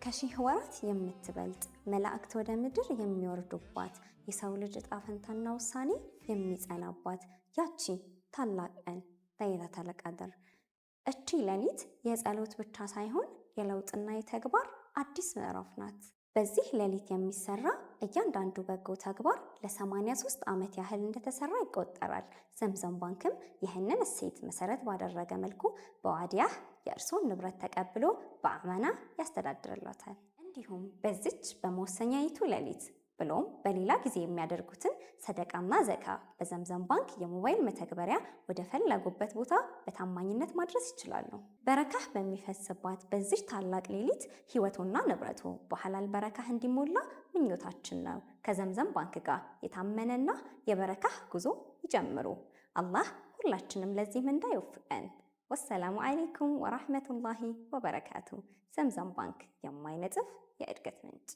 ከሺህ ወራት የምትበልጥ፣ መላእክት ወደ ምድር የሚወርዱባት፣ የሰው ልጅ እጣ ፈንታና ውሳኔ የሚጸናባት ያቺ ታላቅ ቀን ለይለተል ቀድር። እቺ ሌሊት የጸሎት ብቻ ሳይሆን የለውጥና የተግባር አዲስ ምዕራፍ ናት። በዚህ ሌሊት የሚሰራ እያንዳንዱ በጎ ተግባር ለ83 ዓመት ያህል እንደተሰራ ይቆጠራል። ዘምዘም ባንክም ይህንን እሴት መሰረት ባደረገ መልኩ በዋዲያህ የእርስዎን ንብረት ተቀብሎ በአመና ያስተዳድርሎታል። እንዲሁም በዚች በመወሰኛይቱ ሌሊት ብሎም በሌላ ጊዜ የሚያደርጉትን ሰደቃና ዘካ በዘምዘም ባንክ የሞባይል መተግበሪያ ወደ ፈለጉበት ቦታ በታማኝነት ማድረስ ይችላሉ። በረካህ በሚፈስባት በዚች ታላቅ ሌሊት ህይወቱና ንብረቱ በሐላል በረካህ እንዲሞላ ምኞታችን ነው። ከዘምዘም ባንክ ጋር የታመነና የበረካህ ጉዞ ይጀምሩ። አላህ ሁላችንም ለዚህ ምንዳ ይወፍቀን። ወሰላሙ አለይኩም ወራህመቱላሂ ወበረካቱ። ዘምዘም ባንክ የማይነጥፍ የእድገት ምንጭ።